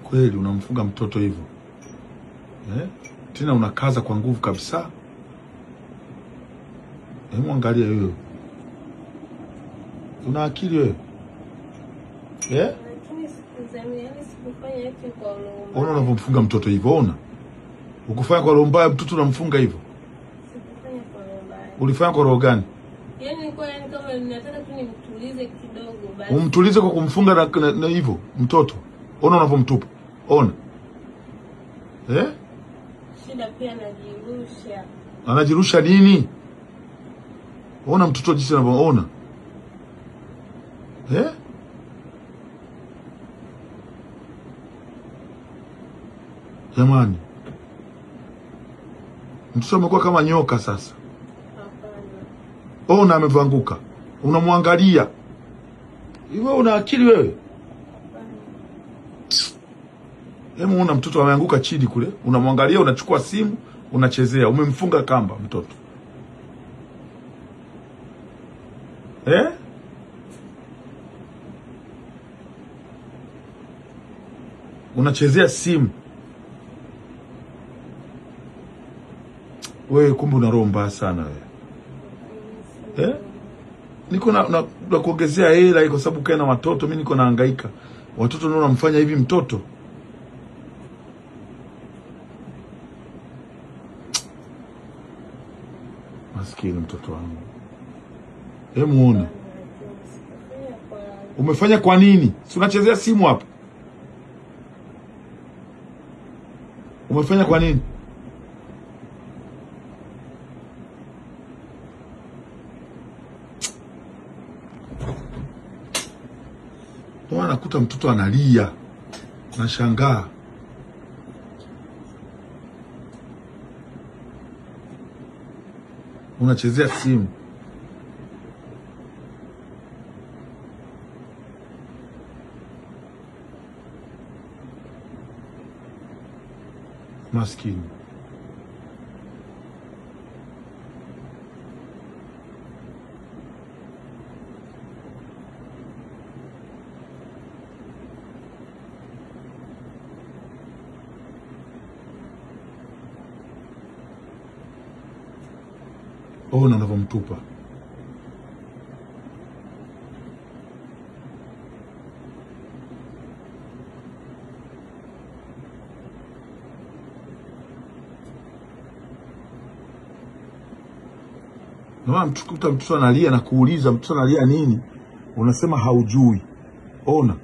Kweli unamfunga mtoto hivyo? Eh? Tena unakaza kwa nguvu kabisa. Hebu angalia wewe. Una akili wewe? Eh? Ona unavyomfunga mtoto hivyo, ona. Ukufanya kwa roho mbaya mtoto unamfunga hivyo. Sikufanya kwa roho mbaya. Ulifanya kwa roho gani? Yaani nilikuwa yani kama ninataka tu nimtulize kidogo basi. Umtulize kwa kumfunga na hivyo mtoto. Ona unavyomtupa. Ona. Eh? Shida pia anajirusha. Anajirusha nini? Ona mtoto jinsi anavyoona. Eh? Jamani. Mtoto amekuwa kama nyoka sasa. Hapana. Ona amevanguka. Unamwangalia. Hivyo una akili wewe? Hebu ona mtoto ameanguka chini kule, unamwangalia, unachukua simu, unachezea, umemfunga kamba mtoto. Eh? Unachezea simu. Wewe kumbe una roho mbaya sana wewe. Eh? Niko na kuongezea hela kwa sababu kae na watoto, mimi niko nahangaika. Watoto ndio wanamfanya hivi mtoto. Maskini mtoto wangu. Hebu muone. Umefanya kwa nini? Si unachezea simu hapa? Umefanya kwa nini? Ndio anakuta mtoto analia. Nashangaa. Unachezea simu. Maskini. Ona unavyomtupa. Na mtukuta mtoto analia na kuuliza mtoto analia nini? Unasema haujui. Ona.